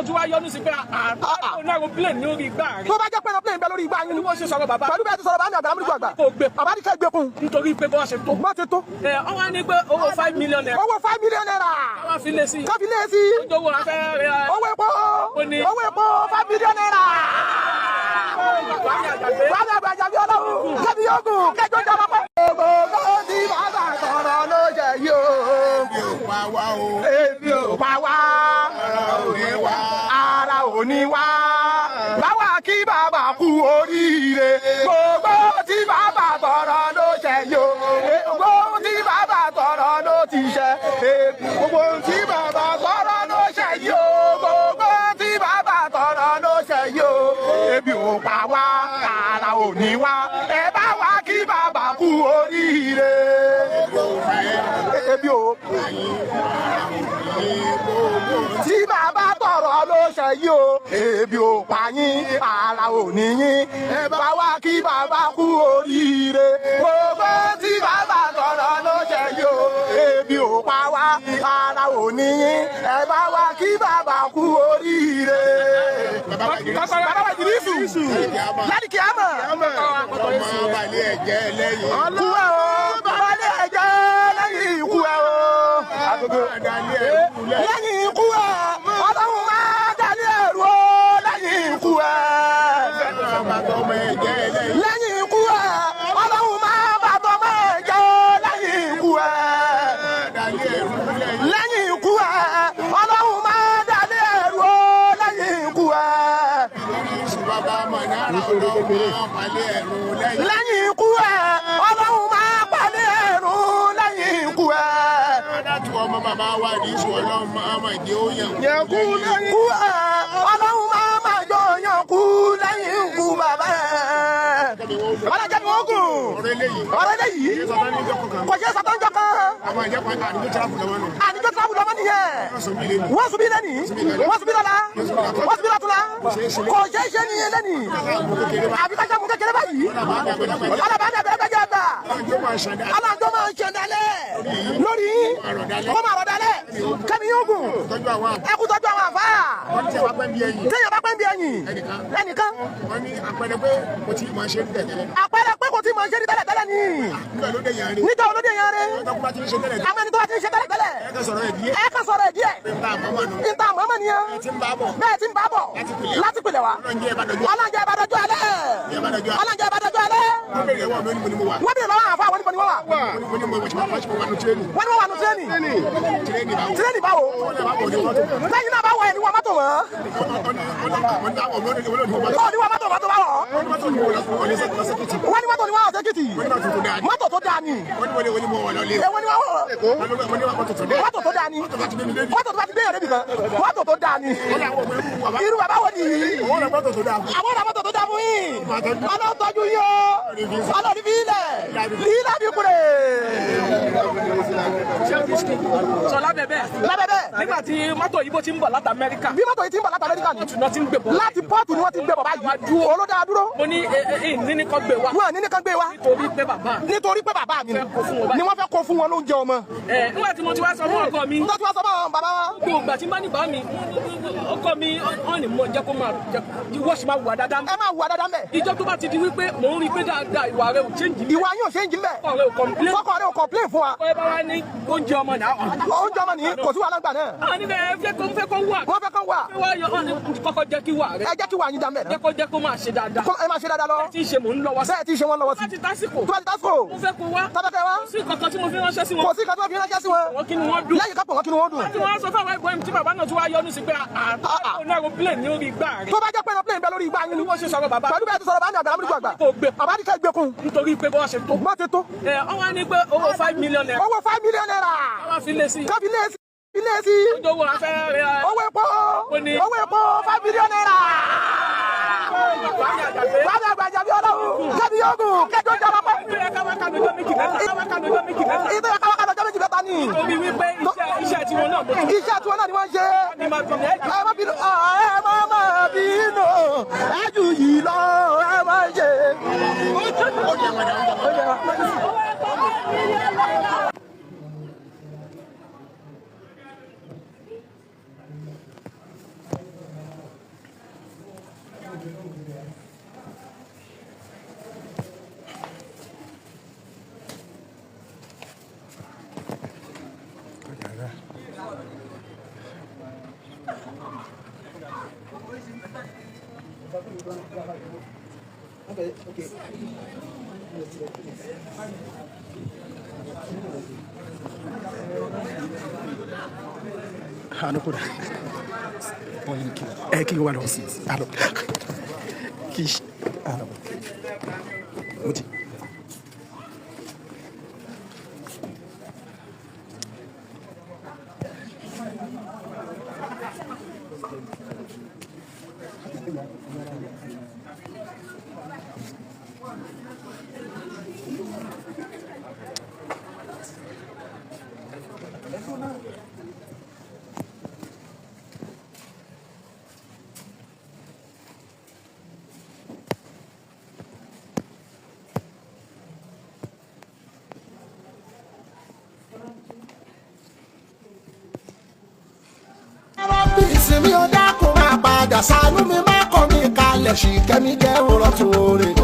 Tí wàá yọnu sí pé àná aeroplane ní orí igbá rẹ̀. Tó bá jẹ́ pé aeroplane bẹ lórí igbá yín ni wọ́n ṣe sọ̀rọ̀ bàbá. Pẹ̀lú bẹ́ẹ̀ ti sọ̀rọ̀ bá mi àgbà amúlùkù àgbà. Kò gbé. Bàbá ní kẹ́ gbé kún. Nítorí pé bọ́ ṣe tó. Bọ́ ti tó. Ẹ ọ wá ní pé owó 5 million naira. Owó 5 million naira. Káwá fi lé sí. Ká fi lé sí. Owó afẹ́ rẹ̀. Owó epo. Ó ní. Owó epo 5 million naira. Wàá àgbà àjàbí ọlọ́run. Kẹ́mi yóò gùn kẹ́jọ́ jọba pẹ́. Gbogbo tí bàbá tọrọ ló jẹ yìí o. Ebi ò pa wá o. Ebi ò pa wá. Ara ò ní wá. Ara ò ní wá. Báwa kí bàbá kú oríire. Gbogbo tí bàbá tọrọ ló ṣe yìí o. Gbogbo tí bàbá tọrọ ló ti ṣe. Gbogbo tí bàbá tọrọ ló ṣe yìí o. Gbogbo tí bàbá tọrọ ló ṣe yìí o. Ebi ò pa wá. Ara ò ní wá. Ẹ bá wa kí bàbá kú oríire. Ebi ò tí bàbá tọrọ ló ṣe yìí o, ebi ò pa yín, ara ò ní yín. Ẹ bá wá kí bàbá kú oríire. Gbogbo tí bàbá tọrọ ló ṣe yìí o, ebi ò pa wá, ara ò ní yín. Ẹ bá wá kí bàbá kú oríire. Bàbá wa Ìdírísù láti kí á mọ̀. Ọmọ balẹ̀ ẹ̀jẹ̀ lẹ́yìn. Kú ẹ o, balẹ̀ ẹ̀jẹ̀ lẹ́yìn ikú ẹ o. Dalẹ̀ ẹ̀rú lẹ́yìn. Lẹ́yìn ikú ẹ, ọlọ́run máa dalẹ̀ ẹ̀rú o lẹ́yìn ikú ẹ. Bàtà ọmọ ẹ̀jẹ̀ lẹ́yìn. Lẹ́yìn ikú ẹ, ọlọ́run máa bàtọ́ máa jẹ́ lẹ́yìn ikú ẹ. Dalẹ̀ ẹ̀rú lẹ́yìn. Lẹ́yìn ikú ẹ, ọlọ́run máa dalẹ̀ ẹ̀rú o lẹ́yìn ikú ẹ. Ìrísù bàbá mọ̀nára ọlọ́run balẹ̀ ẹ̀rú lẹ́yìn. Lẹ́yìn ikú ẹ, ọlọ́run máa palẹ̀ ẹ̀rú lẹ́yìn ikú ẹ. Dátù ọmọ bàbá wa ìrísù ọlọ́run máa jẹ́ ó yàn Kú lẹ́yìn ikú ẹ, ọlọ́run máa máa jọ yàn kú lẹ́yìn ikú bàbá ẹ. Ọlọ́run jẹ́ mi wọ́n gùn. Ọ̀rọ̀ eléyìí. Ọ̀rọ̀ eléyìí Sọ̀tàn ní ìjọ kankan. kò ṣe é sàtọ́njọ́ kan. Àwọn ìjẹ́pọ̀ àdúgbò tíráfù lọ́wọ́ nù. Àdìjọ́ tíráfù lọ́mọ nìyẹn. Wọ́n sọ mí lẹ́nu. Wọ́n sùn bí lẹ́nìí, wọ́n sùn bí lọ́la, wọ́n sùn bí lọ́túnla. Kò ṣe é ṣe nìyẹn lẹ́nìí. Àbí ká ṣàmú kékeré báyìí. Ọlọ́ba dàbí ẹgbẹ́jẹ́ àgbà. Ọjọ́ máa ṣàn dá. Alájọ máa ń ṣe dalẹ̀ lórí kó máa rọ̀ dalẹ̀ kẹ́mi yóò gùn. Tọ́jú àwọn àgbà. Ẹ kú tọ́jú àwọn àfáà. Wọ́n ti wá pẹ́ bí ẹ̀yìn. Téèyàn bá pẹ́ ń bí ẹ̀yìn ẹnìkan. Wọ́n ní àpẹẹrẹ pé mo ti máa ṣe ń tẹ̀lé. Àpẹẹrẹ pé kò tí mọ̀ ń ṣe ní tẹ́lẹ̀ tẹ́lẹ̀ ni. Nígbà ló dé yẹn rí. Nígbà olóde yẹn rẹ. Tọ́kú bá ti ń ṣe tẹ́lẹ̀. Àwọn ẹni tó bá ti ń ṣe tẹ́lẹ̀ tẹ́lẹ̀. Ẹ kàn sọ̀rọ̀ ẹ̀ díẹ̀. Ẹ kàn sọ̀rọ̀ ẹ̀ díẹ̀. Níta àmọ́mọ́ nù. Níta àmọ́mọ́ nìyẹn. Ti ń bá bọ̀. Bẹ́ẹ̀ tí ń bá bọ̀ láti pìlẹ̀ wá. Ọlọ́njẹ́ ẹ bá dọ̀jú. Ọlọ́njẹ́ bá dọjú alẹ́. Ọlọ́njẹ́ bá dọjú alẹ́. Wọ́n bèrè ẹ̀wọ̀n mi ó ní mo ní mo wà. Wọ́n bèrè lọ́wọ́ àfa àwọn níbo ni wọ́n wà. Mo ní mo wà mo wà nù tírénì. Wọ́n ní wọ́n wà nù tírénì. Tírénì báwo. Tírénì báwo? Wọ́n ní báwo ní mọ́tò. Lẹ́yìn náà bá wọ ẹ̀ ní wọ́n mọ́tò wọ́n. Wọ́n ní àwọn ọmọ ní mọ́tò. Ó ní wọ́n mọ́tò mọ́tò bá wọ̀. Wọ́n ní mọ́tò ní wọ́n lọ sẹ́kìtì. Wọ́n ní mọ́tò ní wọ́n wọ̀ sẹ́kìtì. Wọ́n ní mọ́tò tó dáa ni. Mọ́tò tó dáa ni. Wọ́n ní wọ́n ní mo wọ̀ lọ lé. Èwo ni wọ́n wọ̀? Wọ́n ní mọ́tò tó dáa. Mọ́tò tó dáa ni. Mọ́tò bá ti gbé mi débi. Mọ́tò tó bá ti gbé yàn débi kan. Mọ́tò tó dáa ni. Wọ́n ní àwọn ọmọ irú bàbá. Irú bàbá wo nìyí? Wọ́n ní mọ́tò tó dáa. Àwọn ọ̀rọ̀ mọ́tò tó dáa fún yín. Ọlọ́run tọ́jú yín o. Ọlọ́run fi ilẹ̀. Ilẹ̀ bí kúrè. Sọ lábẹ́ bẹ́ẹ̀. Lábẹ́ bẹ́ẹ̀. Nígbà tí mọ́tò yìí bó ti ń bọ̀ láti Amẹ́ríkà. Bí mọ́tò yìí ti ń bọ̀ láti Amẹ́ríkà ni. Pọ́ọ̀tù náà ti ń gbé bọ̀. Láti pọ́ọ̀tù ni wọ́n ti gbé bọ̀ báyìí. Olódà dúró. Mo ní ní ní kọ́ gbé wa. Wọ́n ní nìkan gbé wa. Nítorí pé bàbá. Nítorí pé bàbá mi ni wọ́n fẹ́ kó fún wọn lóúnjẹ ọmọ. Ẹ nígbà tí mo ti wá sọ fún ọkọ mi. Nígbà tí wọ́n sọ fún àwọn bàbá wa. Gbogbo ìgbà tí n bá ní bá mi, ọkọ mi ọ̀n ní mo jẹ́ kó máa jẹ́ ìwọ sì máa wà dáadáa. Ẹ máa wà dáadáa mbẹ̀. Ìjọ tó bá ti di wípé mò ń rí pé dáadáa ìwà rẹ ò change. Ìwà yín ò ṣe ń jí mbẹ̀. Ọkọ rẹ ò complain. Fọkọ rẹ ò complain fún wa. Ọkọ ẹ bá wá ní oúnjẹ ọmọ náà. Oúnjẹ ọmọ nìyí kò sí wàhálà gbà náà. Àwọn níbẹ̀ ẹ fẹ́ kó ń fẹ́ kó wà. Wọ́n fẹ́ kán wà. Fẹ́ wá yọ ọ́n ní kọ́kọ́ jẹ́ kí wà rẹ. Ẹ jẹ́ kí wà yín dá mbẹ̀ Jẹ́ náà. kó jẹ́ kó máa ṣe dáadáa. Ẹ máa ṣe dáadáa lọ. Bẹ́ẹ̀ tí ń ṣe mò ń lọ́wọ́ sí. Bẹ́ẹ̀ tí ń ṣe wọ́n lọ́wọ́ sí. Tó bá ti tásìkò. Tó bá ti tásìkò. Mo fẹ́ kó wá. Tọ́fẹ́ kẹ́ wá. Kò sí kankan tí mo fi ránṣẹ́ sí wọn. Kò sí nǹkan tí wọ́n fi ránṣẹ́ sí wọn. Wọ́n kí ni wọ́n dùn. Lẹ́yìn kápọ̀ wọn kí ni wọ́n dùn. Láti wọ́n sọ fún àwọn ẹgbẹ́ tí bàbá náà tún wá yọnu sí pé àná aeroplane ní orí igbá rẹ̀. Tó bá jẹ́ pé aeroplane bẹ lórí igbá yín ni. Wọ́n ṣe sọ̀rọ̀ bàbá. Pẹ̀lú bẹ́ẹ̀ ti sọ̀rọ̀ bá ní àgbà amúlùkù àgbà. Kò gbé. Bàbá ní kẹ́ gbé kún. Nítorí pé bọ́ ṣe tó. Bọ́ ti tó. Ẹ ọ wá ní pé owó 5 million naira. Owó 5 million naira. Káwá fi lé sí. Ká fi lé sí. Ilé sí. Owó afẹ́ rẹ̀. Owó epo. Ó ní. Owó epo 5 million naira. Wàá àgbà àjàbí ọlọ́run. Kẹ́mi yóò gùn. Kẹ́jọ́ jọba pẹ́. Ìtò yẹ káwá kánú ọjọ́ méjì mẹ́ta. Káwá kánú ọjọ́ méjì mẹ́ta. Ìtò yẹ káwá kánú ọjọ́ méjì mẹ́ta ni. Torí wípé iṣẹ́ tiwọn náà mo tún. Iṣẹ́ tiwọn náà ni wọ́n ń ṣe. Ní ma bínú ẹ Ẹ má bínú. Ẹ má má bínú. Ẹ jù yìí lọ. Ẹ má ṣe. Ó jẹ́ wọn dà. Ó jẹ́ wa. Ànúkúdà. Ẹ kí wà lọ. Àlọ. Kì í ṣe. Àlọ. Mo ti. Ìsinmi ó dákun máa padà, ṣàánú mi, má kọ̀ mí kalẹ̀, ṣìkẹ́mi jẹ́ òrọ̀ tó rè.